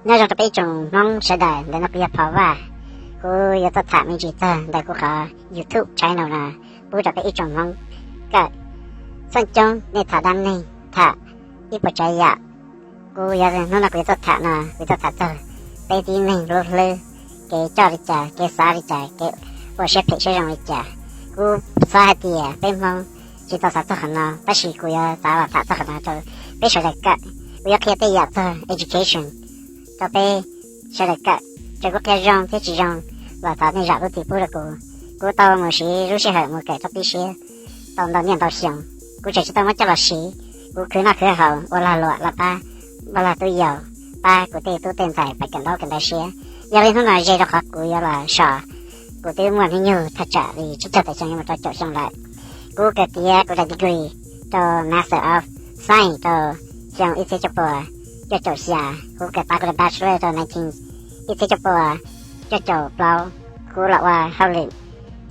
Nyob zoo rau peb ib tsoom Hmoob sawv daws, ntawm no kuv yog Phov Vaj. Kuv yuav tuaj tham me ntsis txog ntawm kuv qhov YouTube channel no, pub rau peb ib tsoom Hmoob kawm. Txheej coob nej tham dab neeg, tham ib puas tsav yam. Kuv yuav, hnub no kuv yuav tuaj tham no, kuv tuaj tham txog peb tib neeg lub hlwb, kev coj li cas, kev xav li cas, kev ua siab phem siab zoo li cas. Kuv xav hais tias peb Hmoob tsis tau xav txog qhov no, tab sis kuv yuav xav los tham txog qhov no rau peb sawv daws kawm. Kuv yuav qhia tej yam txog education rau peb sawv daws kawm, txawm kuv qhia zoo thiab tsis zoo los thov nej zam lub txim pub rau kuv. Kuv tau mus siv lub sij hawm mus kawm txog pib siab tau ntau niaj ntau xyoo, kuv tseem tsis tau muab coj los siv. Kuv khwv noj khwv haus ua lag luam los pab npaj lag tub yaus, pab kuv tej tub tej ntxhais pab kawm ntaub kawm ntawv siab. Yog li hnub no ze rau qhov kuv yuav los so, kuv twb muaj hnub nyoog thaj tsam li tsib caug tawm xyoo yuav mus rau caum xyoo lawm. Kuv kawm tiav kuv daim degree rau Master of Science rau xyoo ib txhiab cuaj puas cuaj caum xya. Kuv kawm tag kuv daim bachelor rau nineteen, ib txhiab cuaj puas cuaj caum plaub. Kuv los ua hauj lwm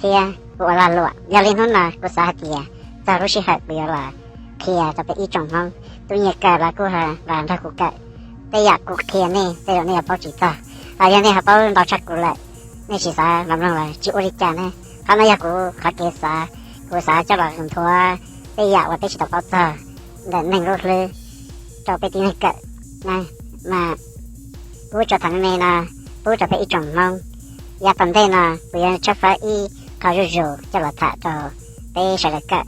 thiab kuv ua lag luam. Yog li hnub no kuv xav hais tias txog lub sij hawm kuv yuav los qhia rau peb ib tsoom Hmoob tus nyiam kawm los kuj los nrog kuv kawm. Tej yam kuv qhia nej tej zaum nej yuav paub tsis txog, los yog nej ho paub ntau tshaj kuv lawm, nej tsis xav los mloog los tsis ua li cas ne. Qhov no yog kuv qhov kev xav, kuv xav coj los nthuav tej yam uas peb tsis tau paub txog ntawm neeg lub hlwb rau peb tib neeg kawm. Mas kuv tsuas tham me me no pub rau peb ib tsoom Hmoob. Yav tom ntej no kuv yuav tshawb fawb ib qho zuj zus coj los tham rau peb sawv daws kawm.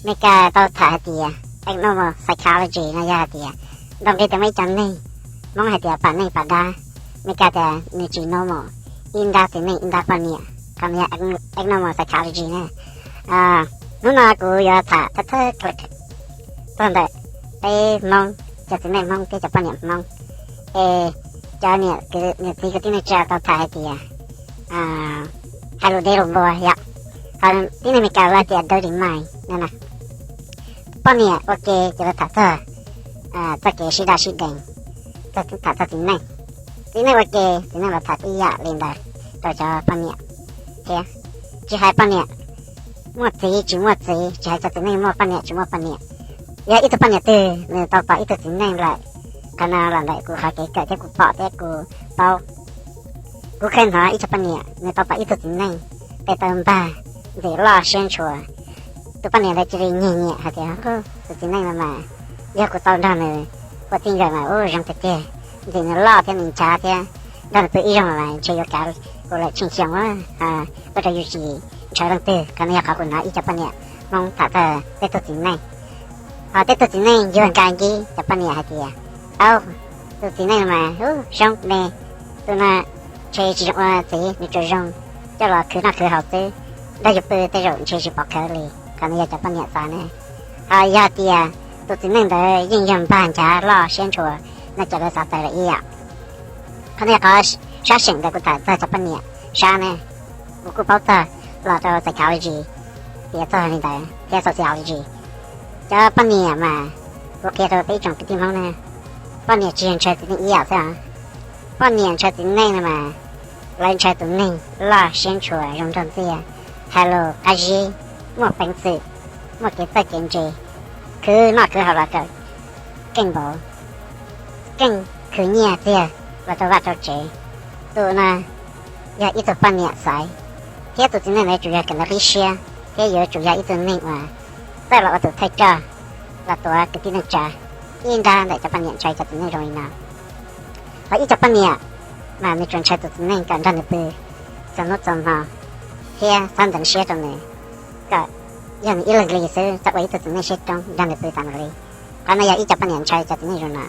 Meskas tau tham hais tias abnormal psychology no yog hais tias, nrau nqi tias muaj ib co neeg, Hmoob hais tias pam neej pam dab, Meskas tias nws tsis normal, ib nrab txiv neej ib nrab poj niam, qhov no yog abnormal psychology na. Hnub no kuv yuav tham thawj thawj txog ntawm peb Hmoob, cov txiv neej Hmoob thiab cov poj niam Hmoob. Es cov niam txiv kwv tij neej tsa tau tham hais tias hais lus dev lus npua yom, ho tib neeg Meskas lawv tias dirty mind no. Poj niam ua ke ces lawv tham txog txoj kev sib daj sib deev, tham txog txiv neej. Txiv neej ua ke, txiv neej los tham tib yam li ntawd rau cov poj niam thiab. Tsis hais poj niam muaj txiv tsis muaj txiv, tsis hais cov txiv neej muaj poj niam tsis muaj poj niam, yog ib tug poj niam twg nws tau pom ib tug txiv neej lawm, qhov no los ntawm kuv qhov kev kawm thiab kuv pom thiab kuv paub. Kuv khawb hnov ib co poj niam nws tau pom ib tug txiv neej, tes taw npag, ntxim loj siab ntshua. Tus poj niam ntawd cia li nyiag nyiam hais tias, tus txiv neej no mas yog kuv tau nrog nws ua txij nkawm mas ua zoo tiag tiag, ntxim nws loj thiab nws nchav thiab, nrog nws pw ib zaug mas ntshe yuav kav kuv lawm tsheej xyoo, ua rau yus tsis ntshaw leej twg. Qhov no yog qhov kuv hnov ib co poj niam Hmoob tham txog tej tug txiv neej. Ho tej tug txiv neej yuag nka nkib cov poj niam hais tias, aub, tus txiv neej no mas ub zoo me, tus no ntshe tsis zoo ua txiv, nws tsuas zoo coj los khwv noj khwv haus xwb, nrog yus pw tej zaum ntshe tsis pom khawv li. Qhov no yog cov poj niam xav ne. Ho yog tias tus txiv neej ntawd yeej yog npag nchav loj siab ntshua no ces lawv xav txawv lawm ib yam. Qhov no yog qhov sab seem ntawm kuv tham txog cov poj niam sab ne. Kuv kuj paub txog los rau psychology, piav txog li ntawd thiab sociology. Cov poj niam mas kuv qhia rau peb ib tsoom kwv tij Hmoob na, poj niam tsis yog ntshaw txiv neej ib yam xwb os. Poj niam ntshaw txiv neej no mas lawv ntshaw tus neeg loj siab ntshua zoo nraug ntxiag, hais lus qab zib, muaj peev xwm, muaj kev txawj kev ntse, khwv noj khwv haus los kom keej npaum, keej khwv nyiaj txiag los rau vaj rau tsev. Tus no yog ib tug poj niam xaiv, thiab tus txiv neej ntawd tsuas yog kawm ntawv qib siab thiab yuav tsum yog ib tug neeg uas txawj los ua tus thawj coj los tuav kwv tij neej tsa. Ib nrab ntawm cov poj niam ntshaw cov txiv neej zoo li no. Ho ib co poj niam mas nws tsuas ntshaw tus txiv neej kom nrog nws pw txhua hnub txhua hmo thiab txhob ntxeev siab rau nws, kom yog nws ib leeg li xwb, txhob ua ib tug txiv neej siab roob nrog nws pw tas mus li. Qhov no yog ib co poj niam ntshaw cov txiv neej zoo no.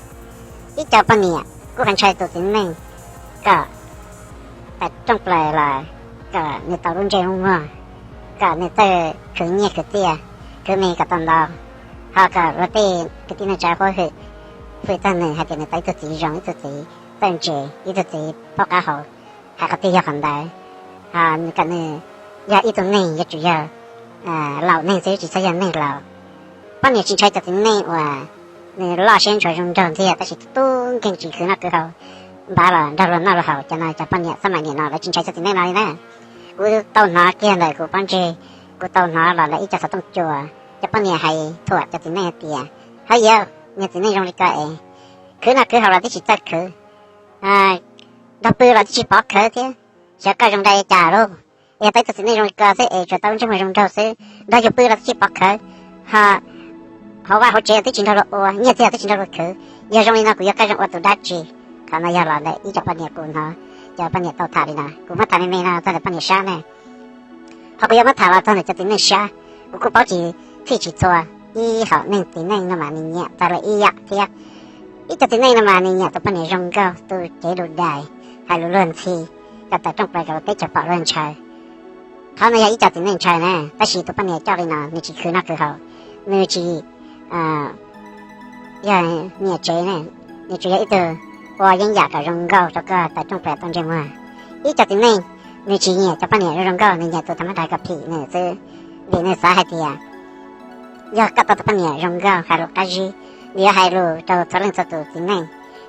Ib co poj niam kuj ho ntshaw tus txiv neej kom tawm rooj plaws los kom nws tau lub ntsej lub muag, kom nws txawj khwv nyiaj khwv txiaj, khwv me kom tau ntau, ho kom luag tej kwv tij neej tsa huab hwm hwm txog nws hais tias nws tau ib tug txiv zoo, ib tug txiv txawj ntse, ib tug txiv paub qab hau, hais qhov twg yog qhov ntawd. Ho kom nws yog ib tug neeg yuav tsum yog laus neeg xwb, tsis txhob yog neeg laus. Poj niam tsis ntshaw cov txiv neej uas nws loj siab ntshua zoo nraug ntxiag tab sis tub nkeeg tsis khwv noj khwv haus, npav los nrog luag noj luag haus, cov no cov poj niam xab maim niam no lawv tsis ntshaw cov txiv neej no li na. Kuv tau hnov kiag ntawm kuv pob ntseg, kuv tau hnov los ntawm ib co xov tooj cua, cov poj niam hais thuam cov txiv neej hais tias, hawb yawg, niag txiv neej zoo li ko es khwv noj khwv haus los twb tsis txawj khwv, nrog pw los twb tsis pov khawv thiab, xyov koj zoo nraug li cas lauj. Yog tau ib tug txiv neej zoo li ko xwb es tsuas tau ntsej muag zoo nraug xwb, nrog yus pw los twb tsis pov khawv, ho hauv vaj hauv tsev twb tsis nrog luag ua, nyiaj txiag twb tsis nrog luag khwv. Yog zoo li no kuv yuav koj zoo ua tus dab tsi? Qhov no yog los ntawm ib co poj niam kuv hnov, cov poj niam tau tham li no, kuv muab tham me me no txog ntawm poj niam sab ne. Ho kuv yuav muab tham los txog ntawm cov txiv neej sab, kuv kuj paub tsis txhij tsis txhua, ib hom neeg txiv neej no mas nws nyiam txog lawm ib yam thiab. Ib co txiv neej no mas nws nyiam tus poj niam zoo nkauj, tu cev du dais, hais lus luag ntxhi, kom tawm rooj plaws kom lub teb chaws pom luag ntshaw. Qhov no yog ib co txiv neej ntshaw na, tab sis tus poj niam coj li no nws tsis khwv noj khwv haus, nws tsis yog niam tsev ne, nws tsuas yog ib tug ua yeeb yam kom zoo nkauj rau koj tawm rooj plaws tau ntsej muag. Ib co txiv neej nws tsis nyiam cov poj niam zoo zoo nkauj, nws nyiam tus thaum mab dag kom phim nws xwb, vim nws xav hais tias yog koj tau tus poj niam zoo nkauj hais lus qab zib, nws yuav hais lus rau txhua leej txhua tus txiv neej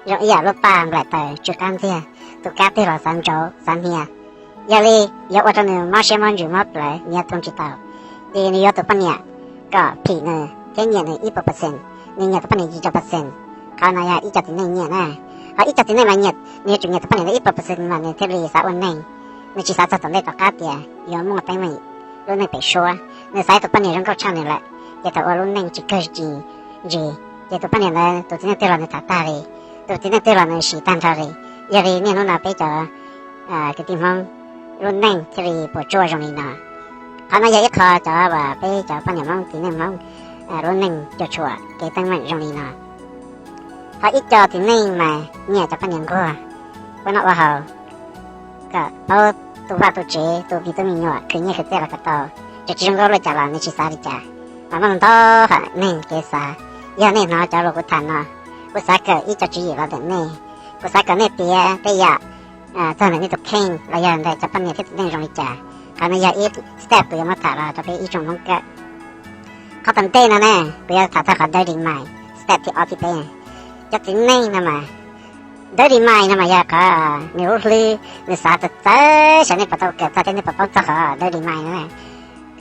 zoo ib yam lub paj nplaim taws tsw qab ntxiag, tus kab twg los xav ntsauv xav hnia. Yog li yuav ua rau nws mob siab mob ntsws mob plawv, nws yuav thoo tsis tau. Ces nws yuav tus poj niam kom phim nws thiab nyiam nws ib puas percent, nws nyiam tus poj niam yim caum percent. Qhov no yog ib co txiv neej nyiam na. Ho ib co txiv neej mas nyiam, nws yuav tsum nyiam tus poj niam ntawd ib puas percent mas nws thiaj li xav ua neeg. Nws tsis xav txog tom ntej tom qab tias yuav muaj teeb meem lub neej pem suab. Nws xav tus poj niam zoo nkauj tshaj nws lawm, ces thaum ua lub neej tsis kawg tsis ntsis, ces tus poj niam ntawd tus txiv neej twg los nws tham tag li, tus txiv neej twg los nws sim tag nrho li. Yog li niaj hnub no peb cov kwv tij Hmoob lub neej thiaj li puas tsuaj zoo li no. Qhov no yog ib qho cov uas peb cov poj niam Hmoob txiv neej Hmoob lub neej cuam tshuam kev teeb meem zoo li no. Ho ib co txiv neej mas nyiam cov poj niam nquag, ua noj ua haus, kom paub tu vaj tu tsev, tu me tub me nyuam, khwv nyiaj khwv txiaj los kom tau. Tseem tsis zoo nkauj luaj cas los nws tsis xav li cas. Mas muaj ntau hom neeg kev xav. Yog nej hnov cov lus kuv tham no, kuv xav kawm ib co tswv yim los ntawm nej. Kuv xav kom nej piav tej yam txog ntawm nej tus kheej los yog ntawm cov poj niam thiab txiv neej zoo li cas. Qhov no yog ib step kuv yuav muab tham los rau peb ib tsoom Hmoob kawm. Qhov tom ntej no ne, kuv yuav tham txog qhov dirty mind, step thib ob thib peb. Cov txiv neej no mas, dirty mind no mas yog qhov nws lub hlwb nws xav txawv txawv, xyov nej puas tau kawm txog thiab nej puas paub txog qhov dirty mind no.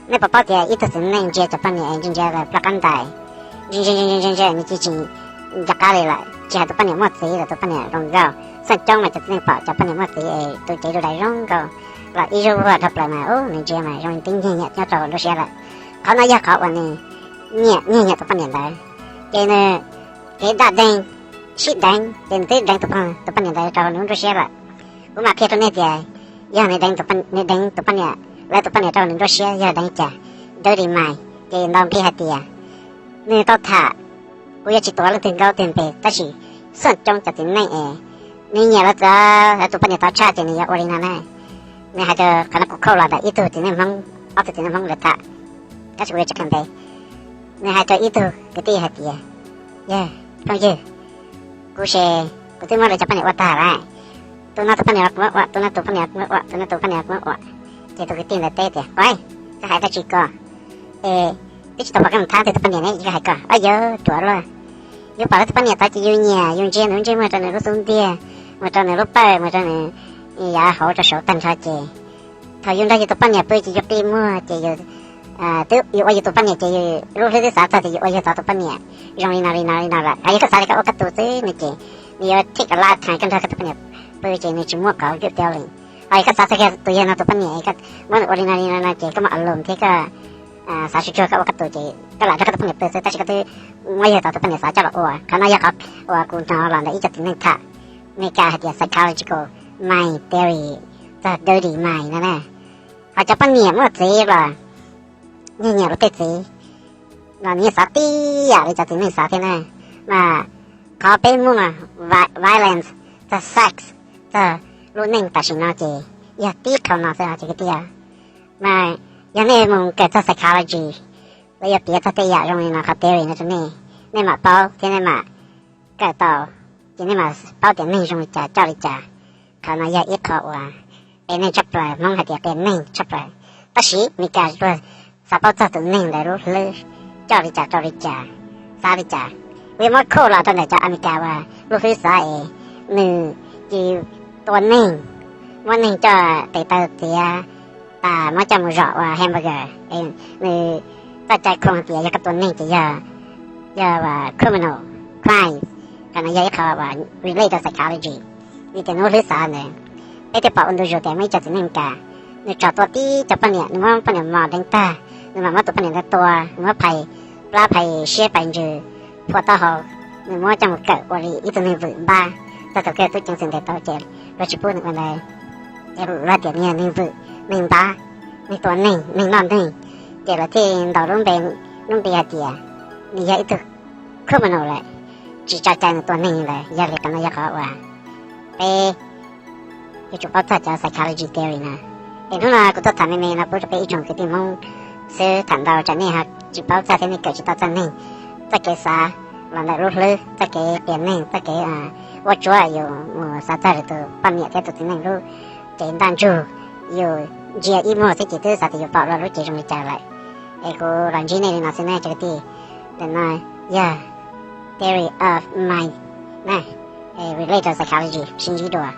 Nej puas paub tias ib tug txiv neej ntsia cov poj niam ntsia ntsia ploj qab ntais, ntsia ntsia ntsia ntsia ntsia nws cia li tsis nco qab li lawm, tsis hais tus poj niam muaj txiv los tus poj niam zoo nkauj, xoj coob mas cov txiv neej pom cov poj niam muaj txiv es tu cev du dais zoo nkauj los ib zaug vuag dhau plaws mas ub nws ntsia mas zoo li twb nyiag nyiam nyob rau nruab siab lawm. Qhov no yog qhov uas nws nyiam nyiag nyiam tus poj niam ntawd, ces nws kev daj deeg, sib deev ces nws twb deev tus poj niam ntawd rau nws lub nruab siab lawm. Kuv mam qhia rau nej tias yog nws deev tus poj niam, lawv tus poj niam rau nws nruab siab yog deev cas, dirty mind, ces ntau nqi hais tias nws tau tham, kuv yuav tsis tuav leej twg nkaub twg npe tab sis xoj coob cov txiv neej es nws nyiam lawv txawv, lawv tus poj niam txawv tshaj ces nws yuav ua li no na. Nws hais rau, qhov no kuv quote los ntawm ib tug txiv neej Hmoob, ob tug txiv neej Hmoob lawv tham, tab sis kuv yuav tsis qhia npe. Nws hais rau ib tug kwv tij hais tias, yawg, phooj ywg, kuv ces kuv twb muab lawv cov poj niam ua tag lawm, tus no tus poj niam los kuv muab ua, tus no tus poj niam los kuv muab ua, tus no tus poj niam los kuv muab ua. Ces tus kwv tij ntawd teb tias, ua, koj hais dab tsi ko? Es twb tsis tau pom koj mus thab twg tus poj niam ne, koj hais ko, ua yog ruam luaj. Yus pom lawv tus poj niam tod ces yus nyiam, yus ntsia nws lub ntsej muag rau nws lub xub ntiag, mus rau nws lub pawj, mus rau nws yav hauv rau saud tag nrho ces thaum yus nrog yus tus poj niam pw ces yus qi muag ces yus twb yus ua yus tus poj niam ces yus lub hlwb twb xav txog tias yus ua yus tod tus poj niam zoo li no li no li no lawm. Ho yog koj xav tias koj ua koj tus xwb no ces nws yuav take a lot of time koj nrog koj tus poj niam pw ces nws tsis muaj qhov guilt feeling. Ho yog koj xav txog kiag tus yawg no tus poj niam, koj muab nws ua li no li no no ces koj muaj alone thiab koj xav tsuag tsuag koj ua koj tus ces koj lam nrog koj tus poj niam pw xwb tab sis koj twb muab yawg tod tus poj niam xav coj los ua. Qhov no yog qhov uas kuv hnov los ntawm ib co txiv neej tham Meskas hais tias psychological mind theory txog dirty mind no na. Ho cov poj niam muaj txiv los nyiag nyiam luag tej txiv los nws yeej xav tib yam li cov txiv neej xav thiab na. Mas qhov peb muaj violence txog sex, txog lub neej tam sim no ces yog tib qho no xwb os cov kwv tij. Mas yog nej mus kawm txog psychology, lawv yuav piav txog tej yam zoo li no qhov theory no rau nej, nej mam paub thiab nej mam kawm tau, ces nej mam paub tias neeg zoo li cas coj li cas. Qhov no yog ib qho uas qias neeg tshaj plaws, Hmoob hais tias qias neeg tshaj plaws. Tab sis Meskas luag xav paub txog tus neeg ntawd lub hlwb coj li cas rau li cas, xav li cas. Kuv yuav muab quote los rau ntawm cov Amelikas uas lub hlwb xav es nws cia li tua neeg, muab neeg coj tes taw txiav tas muab coj mus zom ua hamburger es nws txoj cai khoo hais tias yog koj tua neeg ces yog, yog criminal crime. Qhov no yog ib qho uas relate to psychology. Vim tias nws muaj hlwb xav ntawd, peb thiaj pom ua ntu zus tias muaj ib co txiv neej cas, nws tso tua tib co poj niam, nws muab poj niam mos deev tag, nws mam muab tus poj niam ntawd tua, nws muab phais plab phais siab phais ntsws, phua taub hau, nws muab coj mus kawm ua li ib tug neeg vwm npab. Txog thaum kawg tub ceev xwm ntes tau ces luag tsis pub nws ua ntawd, ces luag tias nws yog neeg vwm, neeg npab, neeg tua neeg, neeg noj neeg, ces lawv thiaj ntaus lub npe, lub npe hais tias nws yog ib tug criminal lawm, tsis tso cai nws tua neeg lawm. Yog li qhov no yog qhov uas peb yuav tsum paub txog cov psychology theory no. Es hnub no kuv tuaj tham me me no pub rau peb ib tsoom kwv tij Hmoob xwb, tham ntau tsam nej ho tsis paub txog thiab nej kawm tsis tau txog neeg txoj kev xav los ntawm lub hlwb, txoj kev qia neeg, txoj kev ua tsuab, yus mus xav txog lwm tus poj niam thiab tus txiv neej lub cev ntaj ntsug, yus ntsia ib muag xwb ces twb xav tias yus pom luag lub cev zoo li cas lawm. Es kuv los ntsib nej li no xwb ne cov kwv tij. Ntawm no yog theory of mind na, relate to psychology, sib ntsib dua.